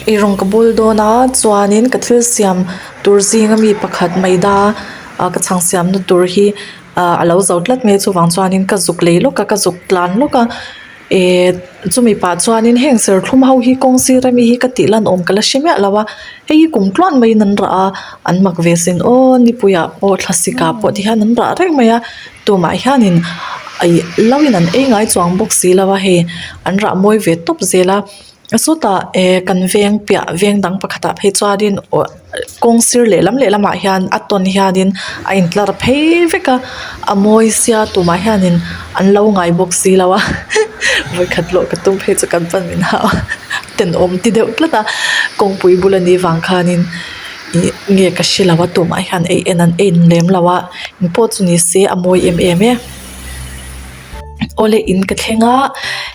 Eirawng ka bawl dawn a chuanin ka thil siam tur zing ami pakhat maida ah ka chhang siam na tur hi ah alo zo tlat mai a chuvang chuanin ka zuk lei lawk a ka zuk tlan lawk a eh chumi pah chuanin heng serthlum ho hi kawng sir ami hi ka tih lan awm ka la hre miah lo a hei hi kum tluan maiin an rah a an mak ve sin aw nipui ah pawh thlasik ah pawh ti hian an rah reng mai a tumah hianin ih lo in an ei ngai chuang bawk si lo a hei an rah mawi ve tawp zel a. Sawtah eh kan veng piah veng dang pakhatah phei chuanin aw kawng sir lehlam lehlamah hian a tawn hianin a intlar phei vek a a mawi sia tumah hianin an lo ngai bawk si lo a vawikhat lawh ka tum phei chu kan pan min hau a tenawm ti deuh tlat a kawngpui bul a nih vang khanin ih nge ka hre lo a tumah hian ei en an en lem lo a engpawh chu ni se a mawi em em e. Awle in ka thleng a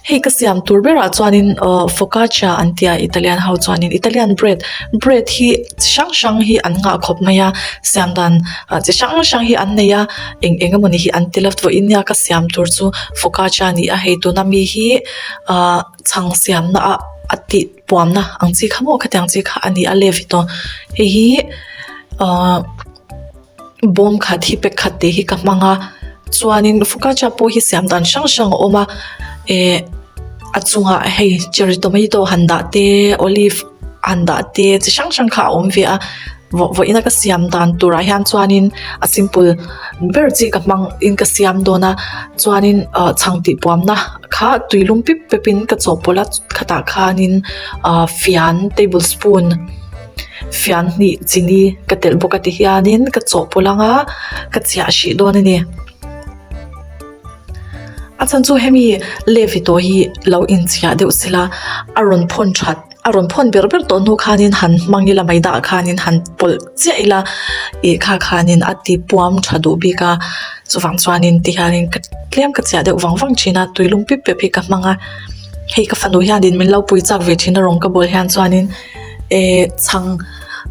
hei ka siam tur berah chuanin ahh focaccia an tia Italian ho chuanin Italian bread bread hi chi hrang hrang hi an nghah khawp mai a siam dan ah chi hrang hrang hi an nei a eng eng emawni hi an tel a vawiin nia ka siam tur chu focaccia a ni a hei tuna mi hi ahh chhang siamna ah a tih puamna ang chi kha maw khatiang chi kha a ni a levit aw hei hi ahh. Bawm khat hi pack khat tih hi ka hmang a chuanin focaccia pawh hi siam dan hrang hrang a awm a eh a chungah hei cherry tomato han dah te olive han dah te chi hrang hrang kha a awm ve a vawiin a ka siam dan turah hian chuanin a simple ber chi ka hmang in ka siam dawn a chuanin ah chhang tih puamna kha tui lum pip pep in ka chawhpawlh a khatah khanin ah fian table spoon. Fian hnih chini ka telh bawk a ti hianin ka chawhpawlh ang a ka chiah hrih dawn a ni. A chhan chu hemi levy tawh hi lo inchiah deuh sela a rawn phawn that a rawn phawn ber ber tawh hnu khanin han hmang ila mai dah khanin han pawlh chiah ila ih kha khanin a ti puam tha duh bik a chuvang chuanin ti hianin ka tlem ka chiah deuh vang vang thin a tuilum pip pep hi ka hmang a hei ka fanu hianin min lo pui chak ve thin a rawng ka bawl hian chuanin. Eh chhang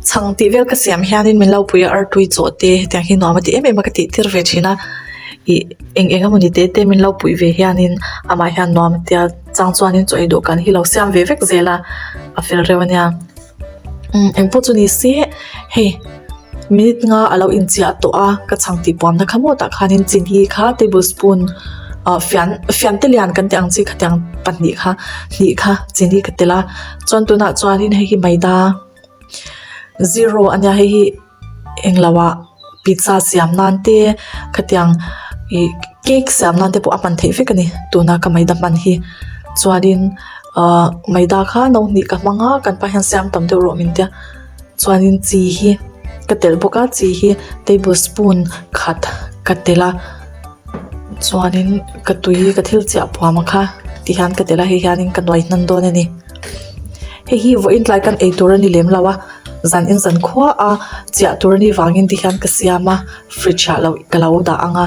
chhang tih vel ka siam hianin min lo pui a artui chaw te hetiang hi nuam a ti em em a ka tih tir ve thin a ih eng eng emawni te te min lo puih ve hianin amah hian nuam a tia chang chuanin chaw ei dawhkan hi lo siam ve vek zel a a fel reuh ania umm engpawh chu ni se hei minute nga a lo inchiah tawh a ka chhang tih puamna kha maw tah khanin chini kha table spoon ah fian fian te lian kan tih ang chi khatiang pahnih kha hnih kha chini ka tel a. Chuan tunah chuanin hei hi maida zero a nia hei hi englo ah pizza siam nan te khatiang ih cake siam nan te pawh a hman theih vek a ni tuna ka maida hman hi chuanin ahh maida kha no hnih ka hmang a kan pa hian siam tam deuh rawh min tia chuanin chi hi ka telh bawk a chi hi table spoon khat ka telh a. Chuanin ka tui ka thil chiah puam ang kha ti hian ka tel a hei hianin ka nuai hnan dawn a ni hei hi vawiin tlai kan ei tur a ni lem lo a zan in zan khua a chiah tur a nih vangin ti hian ka siam a fridge ah lo ka lo dah ang a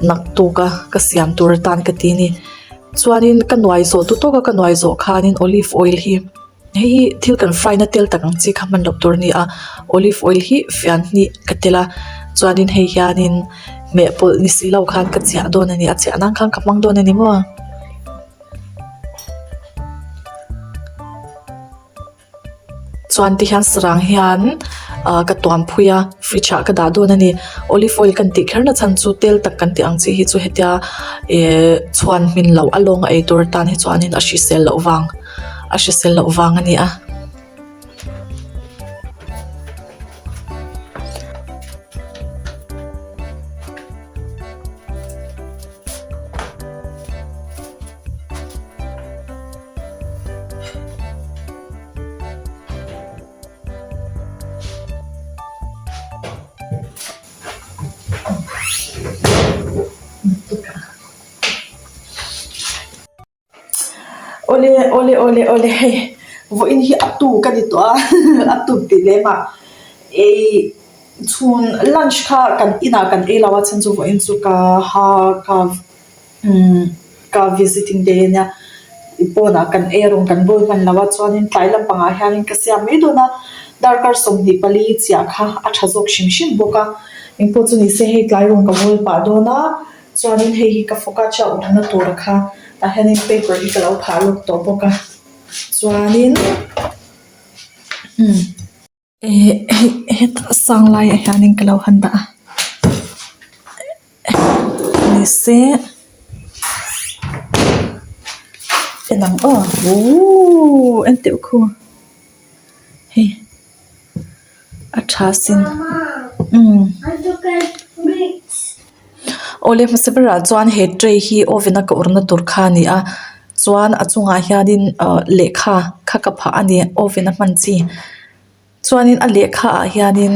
naktuk a ka siam tur atan ka ti a ni chuanin ka nuai zawh duh tawk a ka nuai zawh khanin olive oil hi. Hei hi thil kan fry na tel tak ang chi kha hman loh tur a ni a olive oil hi fian hnih ka tel a chuanin hei hianin hmeh pawlh ni si lo khan ka chiah dawn a ni a chiah nan khan ka hmang dawn a ni maw. Chuan ti hian sarang hian ah ka tuam phui a fridge ah ka dah dawn a ni olive oil kan tih kher na chhan chu tel tak kan tih ang chi hi chu hetia eh chhuan hmin loh a lawng a ei tur atan hi chuanin a hrisel loh vang. A hrisel loh vang a ni a. Awle awle awle awle hei vawiin hi a tuk a ni tawh a a tuk tih lem ah ei chhun lunch kha kan inah kan ei lo a chhan chu vawiin chu ka ha ka umm ka visiting day a nia pawnah kan ei a rawn kan bawl hman lo a chuanin tlai lampangah hianin ka siam mai dawn a darkar 24 chiah kha a tha zawk hrim hrim bawk a engpawh chu ni se hei tlai rawn ka bawl pah dawn a. Chuanin hei hi ka focaccia awmna tur kha tah hianin paper hi ka lo phah lawk tawh bawk a chuanin. Umm eh hei hetah sang laiah hianin ka lo han dah a ni se en ang aw ooh en teuh khu hei a tha sin umm awle hmasa berah chuan he tray hi oven a ka awrhna tur kha a ni a chuan a chungah hianin ah lehkha kha ka phah a ni oven a hman chi chuanin a lehkha ah hianin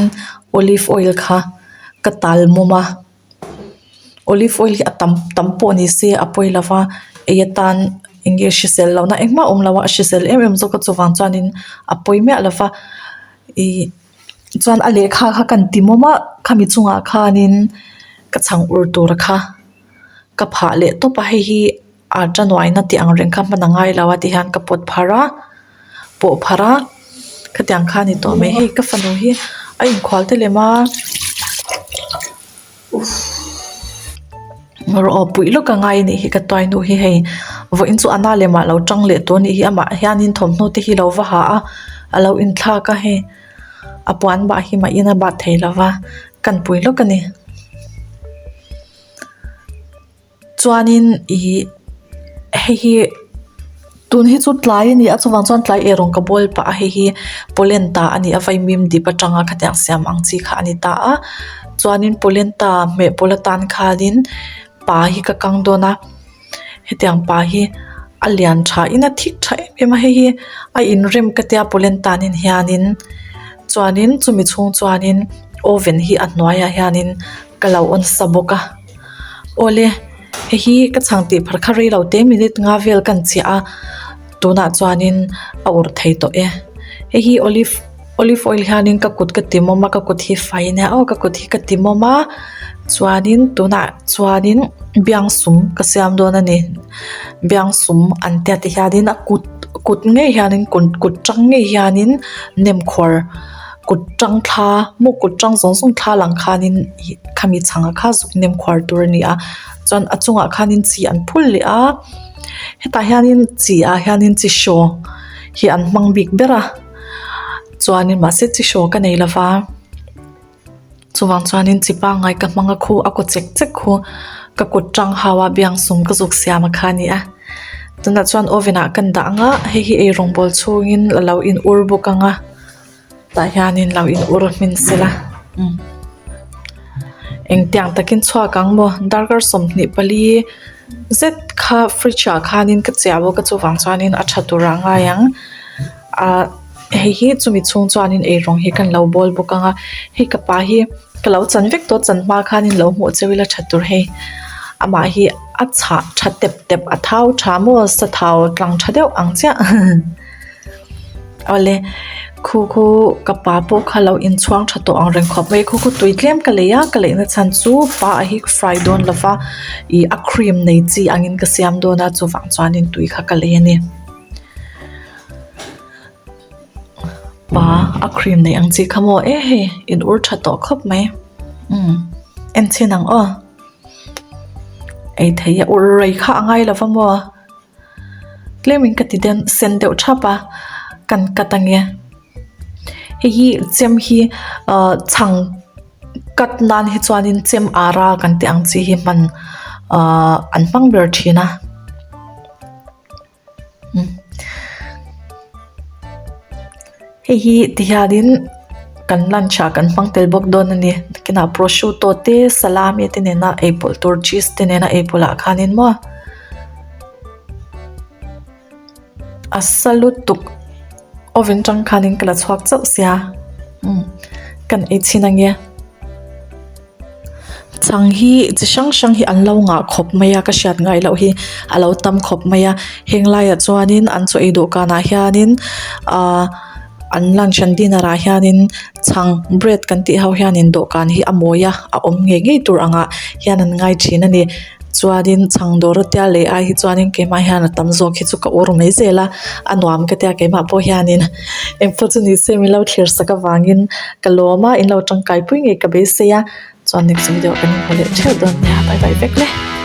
olive oil kha ka tal mawm a olive oil hi a tam tam pawh ni se a pawi lo va ei atan eng nge hrisel lohna engmah a awm lo a a hrisel em em zawk a chuvang chuanin a pawi miah lo va ihh chuan a lehkha kha kan ti mawm a khami chungah khanin ka chhang ur tur kha ka phah leh tawp a hei hi Arta nuaina tih ang reng kha hman a ngai lo a ti hian ka pawt pharh a pawh pharh a khatiang kha a ni tawh mai hei ka fanu hi a inkhual te lem a rawh aw puih lawk a ngai a nih hi ka tuai nu hi hei vawiin chu a na lem ah lo tang leh tawh a nih hi amah hianin thawmhnaw te hi lo va ha a a lo inthlak a hei a puan bah hi mah in a bat thei lo va kan pui lawk a ni. Chuanin ihh hei hi tun hi chu tlai a ni a chuvang chuan tlai eirawng ka bawl pah a hei hi polenta a ni a vaimim dip atanga khatiang siam ang chi kha a ni ta a chuanin polenta hmeh pawlh atan khanin pa hi ka kang dawn a hetiang pa hi a lian tha in a thik tha em em a hei hi a inrem ka tia polenta nen hianin chuanin chumi chhung chuanin oven hi a hnuaiah hianin ka lo on sa bawk a. Awle hei hi ka chhang tih phar kha rei lo te minute nga vel ka chiah a tunah chuanin a awrh thei tawh e hei hi olive olive oil hianin ka kut ka ti mawm a ka kut hi fai ania aw ka kut hi ka ti mawm a chuanin tunah chuanin biangsum ka siam dawn a ni biangsum an tia ti hianin a kut kut ngei hianin kut kut tang ngei hianin nem khuar. Kut tang thla maw kut tang zawng zawng thla lang khanin ih khami chhangah kha zuk nem khuar tur a ni a chuan a chungah khanin chi an phul leh a hetah hianin chi ah hianin chi hraw hi an hmang bik ber a chuanin mahse chi hraw ka nei lova chuvang chuanin chi pangngai ka hmang a khu a kaw chek chek khu ka kut tang hau a biangsum ka zuk siam a kha a ni a tunah chuan oven ah kan dah ang a hei hi eirawng bawl chhungin a lo in ur bawk ang a. Tah hianin lo in ur hmin sela umm engtiang takin chhuak ang maw darkar 24 zet kha fridge ah khanin ka chiah bawk a chuvang chuanin a tha tur ah a ngai ang ah hei hi chumi chhung chuanin eirawng hi kan lo bawl bawk ang a hei ka pa hi ka lo chan vek tawh chan hma khanin lo hmuh cheu ila tha tur hei amah hi a chhah tha tep tep a thau tha maw sathau tlang tha deuh ang chiah. Awle khu khu ka pa pawh kha lo inchhuang tha tawh ang reng khawp mai khu khu tui tlem ka lei a ka leih na chhan chu pa hi ka fry dawn lo va ih a cream nei chi angin ka siam dawn a chuvang chuanin tui kha ka lei a ni pa a cream nei ang chi kha maw e hei in ur tha tawh khawp mai umm en chhin ang aw ei thei a ur rei kha a ngai lo va maw. Tlemin ka ti den sen deuh thap a kan cut ange hei hi chem hi ahh chhang cut nan hi chuanin chem ara kan tih ang chi hi hman ahh an hmang ber thin a hei hi ti hianin kan lunch ah kan hmang tel bawk dawn a ni nakinah prosciutto te salami te nena ei pawlh tur cheese te nena ei pawlh ah khanin maw. A sa lutuk oven tang khanin ka la chhuak chauh sia umm kan ei chhin ange chhang hi chi hrang hrang hi an lo ngah khawp mai a ka hriat ngai loh hi a lo tam khawp mai a heng laiah chuanin an chaw ei dawhkanah hianin ahh an lunch an dinner ah hianin chhang bread kan tih ho hianin dawhkan hi a mawi a a awm ngei ngei tur angah hian an ngai thin a ni. Chuanin chhang dawr a tia leh ai hi chuanin keimah hian a tam zawk hi chu ka ur mai zel a a nuam ka tia keimah pawh hianin engpawh chu ni se min lo thlir sak avangin ka lawm a in lo tangkai pui ngei ka beisei a chuan next video kan inhmu leh theuh dawn nia bye bye vek le.